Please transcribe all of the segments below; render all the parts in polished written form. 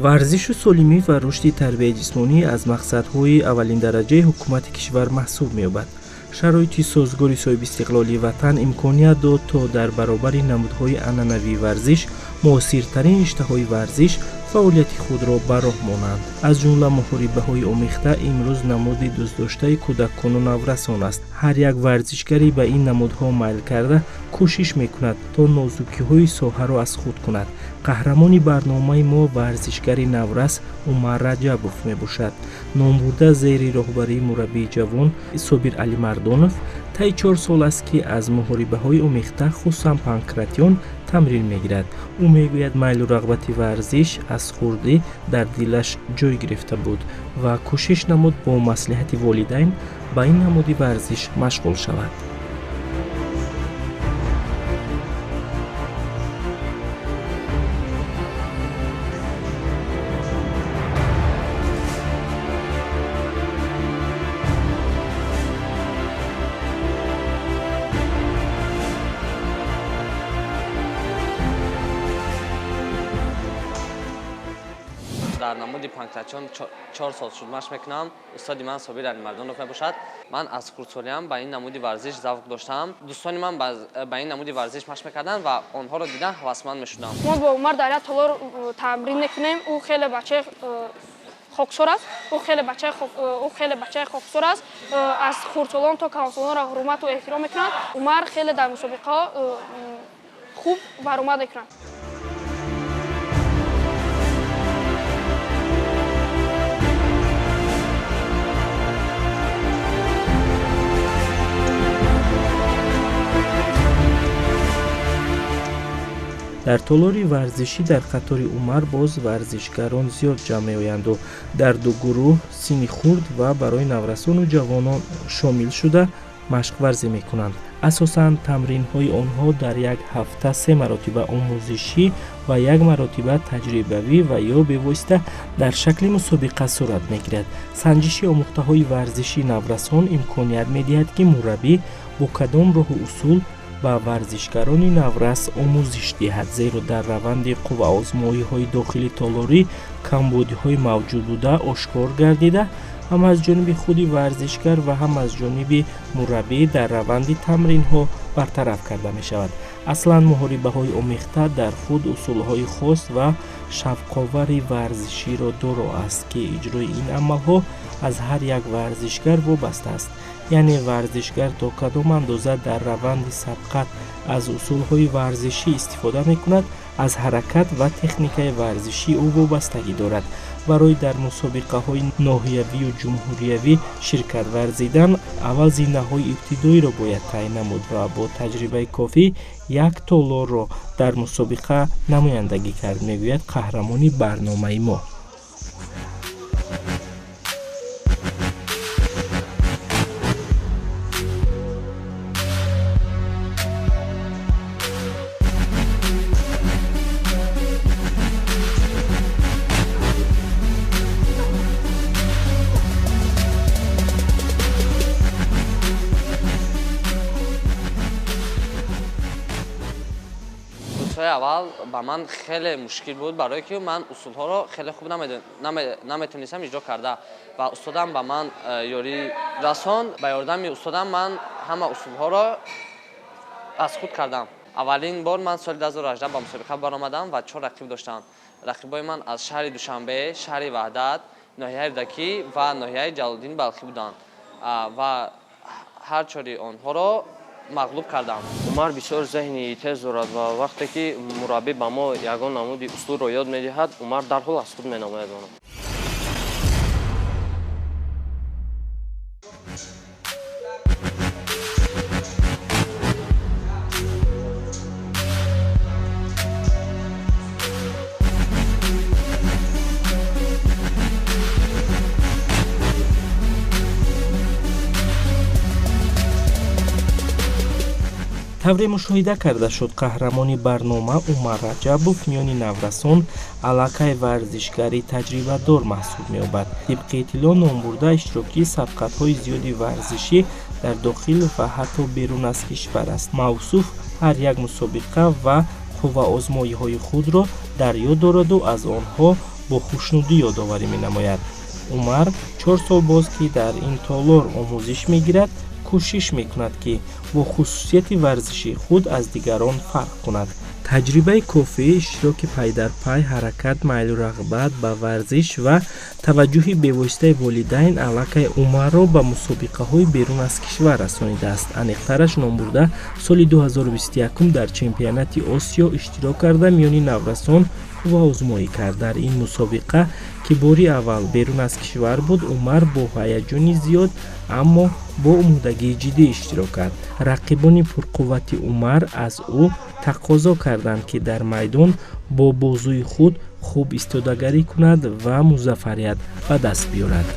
Варзишу солимӣ ва рушди тарбияи ҷисмонӣ аз мақсадҳои аввалиндараҷаи ҳукумати кишвар маҳсуб меёбад. Шароити созгори соҳибистиқлолии ватан имконият дод, то дар баробари намудҳои анъанавии варзиш муосиртарин риштаҳои варзиш фаъолияти худро ба роҳ монанд. Аз ҷумла муҳорибаҳои омехта имрӯз намуди дӯстдоштаи кӯдакону наврасон аст. Ҳар як варзишгаре ба ин намудҳо майл карда кӯшиш мекунад, то нозукиҳои соҳаро аз худ кунад. Қаҳрамони барномаи мо варзишгари наврас Умар Раҷабов мебошад. Номбурда зери роҳбарии мураббии ҷавон Собир Алимардонов таи 4 сол аст, ки аз муҳорибаҳои омехта, хусусан панкратион, тамрин мегирад. Ӯ мегӯяд, майлу рағбати варзиш аз хурдӣ дар дилаш ҷой гирифта буд ва кӯшиш намуд бо маслиҳати волидайн ба ин намуди варзиш машғул шавад. Дар намуди панкратион 4 сол шуд машқ мекунам. Устоди ман Собир Алимардонов мебошад. Ман аз хурдсолиам ба ин намуди варзиш завқ доштам. Дӯстони ман ба ин намуди варзиш машқ мекарданд ва онҳоро дидан ҳавасманд мешудам. Мо бо Умар дар як толор тамрин мекунем. Ӯ хеле бачаи хоксор аст. Ӯ хеле бачаи хоксор аст. Аз хурдсолон то калонсолонро ҳурмату эҳтиром мекунад. Умар хеле дар мусобиқаҳо хуб баромад мекунад. Дар толори варзишӣ дар қатори Умар боз варзишгарон зиёд ҷамъ меоянду дар ду гурӯҳ синни хурд ва барои наврасону ҷавонон шомил шуда машқварзӣ мекунанд. Асосан тамринҳои онҳо дар як ҳафта 3 маротиба омӯзишӣ ва 1 маротиба таҷрибавӣ ва ё бевосита дар шакли мусобиқа сурат мегирад. Санҷиши омӯхтаҳои варзишии наврасон имконият медиҳад, ки мураббӣ бо кадом роҳу усул ба варзишгарони наврас омӯзиш диҳад, зеро дар раванди қувваозмоиҳои дохили толорӣ камбудиҳои мавҷуд буда ошкор гардида, ҳам аз ҷониби худи варзишгар ва ҳам аз ҷониби мураббӣ дар раванди тамринҳо бартараф карда мешавад. Аслан муҳорибаҳои омехта дар худ усулҳои хос ва шавқовари варзиширо доро аст, ки иҷрои ин амалҳо аз ҳар як варзишгар вобаста аст. Яъне варзишгар то кадом андоза дар раванди сабқат аз усулҳои варзишӣ истифода мекунад, аз ҳаракат ва техникаи варзишии ӯ вобастагӣ дорад. Барои дар мусобиқаҳои ноҳиявию ҷумҳуриявӣ ширкат варзидан аввал зинаҳои ибтидоиро бояд тай намуд ва бо таҷрибаи кофӣ як толорро дар мусобиқа намояндагӣ кард, мегӯяд қаҳрамони барномаи мо. Аввал ба ман хеле мушкил буд, барое ки ман усулҳоро хеле хуб наметонистам иҷро карда ва устодам ба ман ёрӣ расон. Ба ёрдами устодам ман ҳама усулҳоро аз худ кардам. Аввалин бор ман соли 2018 ба мусобиқа баромадам ва 4 рақиб доштам. Рақибои ман аз шаҳри Душанбе, шаҳри Ваҳдат, ноҳияи Рӯдакӣ ва ноҳияи Ҷалолиддини Балхӣ буданд ва ҳар чори онҳоро мағлуб кардам. Умар бисёр зеҳни тез дорад ва вақте ки мураббӣ ба мо ягон намуди усулро ёд медиҳад, Умар дарҳол аз худ менамояд онро. Тавре мушоҳида карда шуд, қаҳрамони барнома Умар Раҷабов миёни наврасон аллакай варзишгари таҷрибадор маҳсуб меёбад. Тибқи иттилоъ, номбурда иштирокии сабқатҳои зиёди варзишӣ дар дохил ва ҳатто берун аз кишвар аст. Мавсуф ҳар як мусобиқа ва қувваозмоиҳои худро дар ёд дораду аз онҳо бо хушнудӣ ёдоварӣ менамояд. Умар 4 сол боз, ки дар ин толор омӯзиш мегирад, кӯшиш мекунад, ки бо хусусияти варзишии худ аз дигарон фарқ кунад. Таҷрибаи кофӣ, иштироки пайдарпай, ҳаракат, майлу рағбат ба варзиш ва таваҷҷӯҳи бевоситаи волидайн аллакай Умарро ба мусобиқаҳои берун аз кишвар расонидааст. Аниқтараш, номбурда соли 2021 дар чемпионати Осиё иштирок карда, миёни наврасон қувваозмоӣ кард. Дар ин мусобиқа, ки бори аввал берун аз кишвар буд, Умар бо ҳаяҷони зиёд, аммо бо омодагии ҷиддӣ иштирок кард. Рақибони пурқуввати Умар аз ӯ тақозо карданд, ки дар майдон бо бозуи худ хуб истодагарӣ кунад ва музаффарият ба даст биёрад.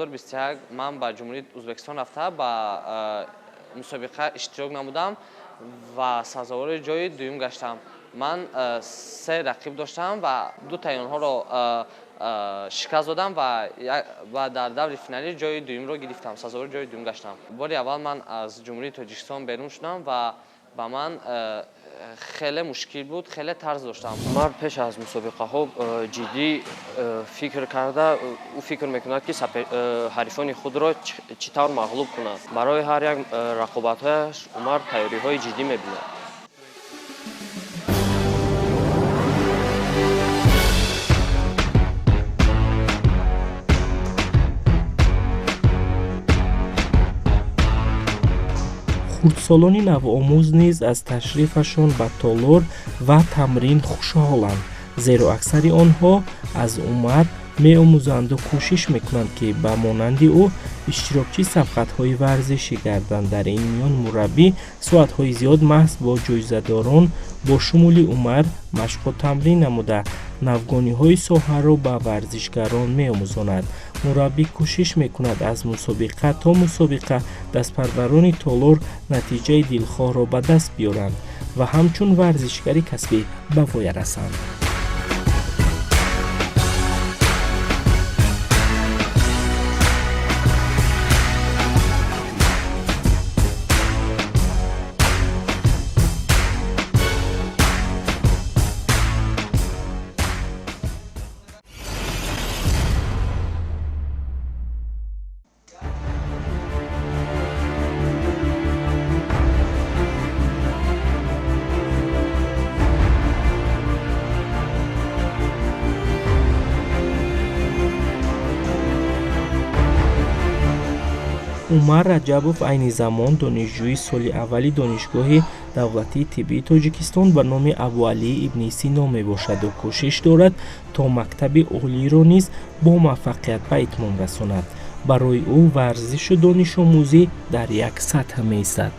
Соли 2021 ман ба Ҷумҳурии Ӯзбекистон рафта, ба мусобиқа иштирок намудам ва сазовори ҷои дуюм гаштам. Ман 3 рақиб доштам ва дутаи онҳоро шикаст додам ва дар даври финалӣ ҷои дуюмро гирифтам, сазовори ҷои дуюм гаштам. Бори аввал ман аз Ҷумҳурии Тоҷикистон берун шудам ва ба ман хеле мушкил буд, хеле тарс доштам. Умар пеш аз мусобиқаҳо ҷиддӣ фикр карда, ӯ фикр мекунад, ки ҳарифони худро чӣ тавр мағлуб кунад. Барои ҳар як рақобатҳояш Умар тайёриҳои ҷиддӣ мебинад. Хурдсолони навомӯз низ аз ташрифашон ба толор ва тамрин хушҳоланд, зеро аксари онҳо аз Умар меомӯзанду кӯшиш мекунанд, ки ба монанди ӯ иштирокчии сабқатҳои варзишӣ гарданд. Дар ин миён мураббӣ соатҳои зиёд маҳз бо ҷоизадорон бо шумули Умар машқу тамрин намуда, навгониҳои соҳаро ба варзишгарон меомӯзонад. Мураббӣ кӯшиш мекунад, аз мусобиқа то мусобиқа дастпарварони толор натиҷаи дилхоҳро ба даст биёранд ва ҳамчун варзишгари касбӣ ба воя расанд. Умар Раҷабов айни замон донишҷӯи соли аввали Донишгоҳи давлатии тиббии Тоҷикистон ба номи Абуалӣ ибни Сино мебошаду кӯшиш дорад, то мактаби олиро низ бо муваффақият ба итмом расонад. Барои ӯ варзишу донишомӯзӣ дар як сатҳ меистад.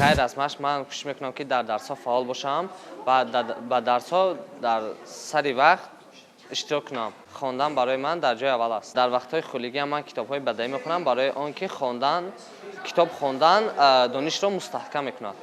Ғайр аз машқ ман кӯшиш мекунам, ки дар дарсҳо фаъол бошам ва ба дарсҳо дар сари вақт иштирок кунам. Хондан барои ман дар ҷои аввал аст. Дар вақтҳои холигиам ман китобҳои бадаӣ мехонам, барои он ки китоб хондан донишро мустаҳкам мекунад.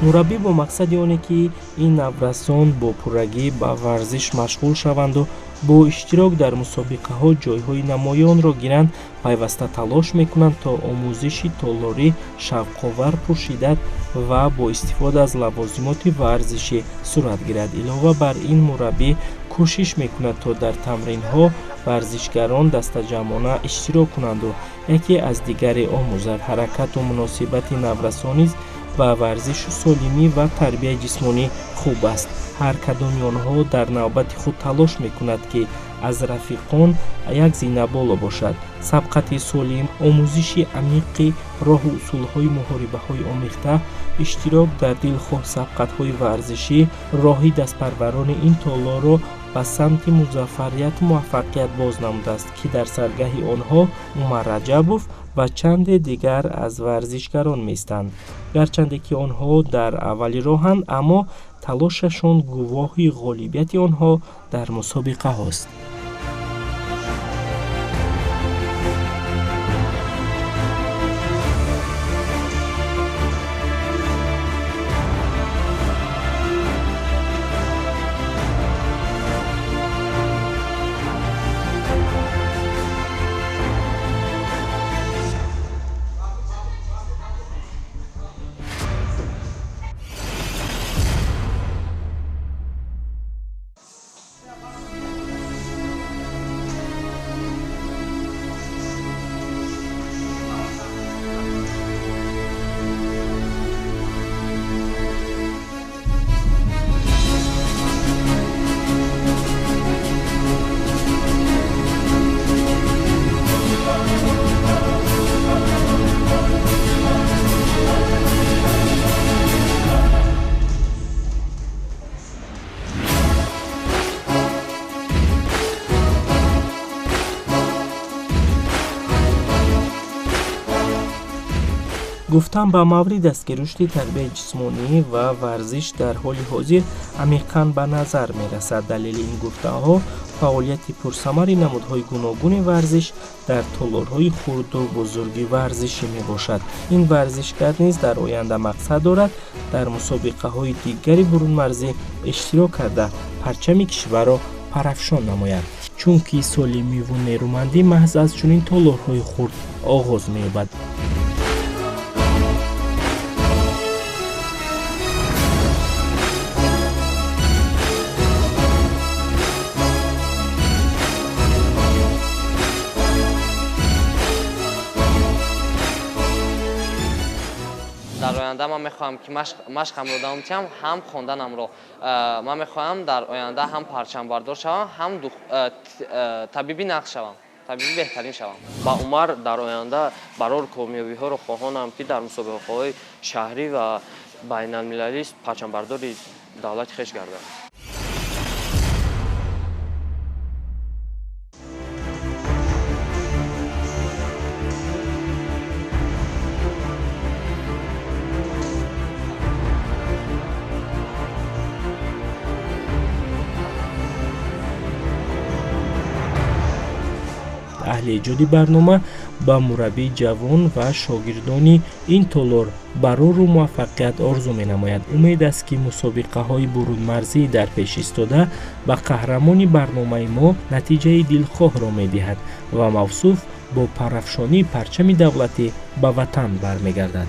Мураббӣ бо мақсади оне, ки ин наврасон бо пуррагӣ ба варзиш машғул шаванду Бо иштирок дар мусобиқаҳо ҷойҳои намоёнро гиранд, пайваста талош мекунанд, то омӯзиши толорӣ шавқовар, пуршиддат ва бо истифода аз лавозимоти варзишӣ сурат гирад. Илова бар ин, мураббӣ кӯшиш мекунад, то дар тамринҳо варзишгарон дастаҷамъона иштирок кунанду яке аз дигаре омӯзад. Ҳаракату муносибати наврасон низ ба варзишу солимӣ ва тарбияи ҷисмонӣ хуб аст. Ҳар кадоми онҳо дар навбати худ талош мекунад, ки аз рафиқон як зина боло бошад. Сабқати солим, омӯзиши амиқи роҳу усулҳои муҳорибаҳои омехта, иштирок дар дилхоҳ сабқатҳои варзишӣ роҳи дастпарварони ин толорро ба самти музаффарияту муваффақият боз намудааст, ки дар саргаҳи онҳо Умар Раҷабов ва чанде дигар аз варзишгарон меистанд. Гарчанде ки онҳо дар аввали роҳанд, аммо талошашон гувоҳи ғолибияти онҳо дар мусобиқаҳост. Гуфтан ба маврид аст, ки рушди тарбияи ҷисмонӣ ва варзиш дар ҳоли ҳозир амиқан ба назар мерасад. Далели ин гуфтаҳо фаъолияти пурсамари намудҳои гуногуни варзиш дар толорҳои хурду бузурги варзишӣ мебошад. Ин варзишгар низ дар оянда мақсад дорад дар мусобиқаҳои дигари бурунмарзӣ иштирок карда, парчами кишварро парафшон намояд, чунки солимиву нерӯмандӣ маҳз аз чунин толорҳои хурд оғоз меёбад. Дар оянда ман мехоҳам, ки машқамро давом диҳам, ҳам хонданамро. Ман мехоҳам дар оянда ҳам парчамбардор шавам, ҳам табиби нақш шавам, табиби беҳтарин шавам. Ба Умар дар оянда барор комёбиҳоро хоҳонам, ки дар мусобиқаҳои шаҳрӣ ва байналмилалӣ парчамбардори давлати хеш гардад. Аҳли эҷоди барнома ба мураббии ҷавон ва шогирдони ин толор барору муваффақият орзу менамояд. Умед аст, ки мусобиқаҳои бурунмарзӣ дар пеш истода ба қаҳрамони барномаи мо натиҷаи дилхоҳро медиҳад ва мавсуф бо парафшонии парчами давлатӣ ба ватан бармегардад.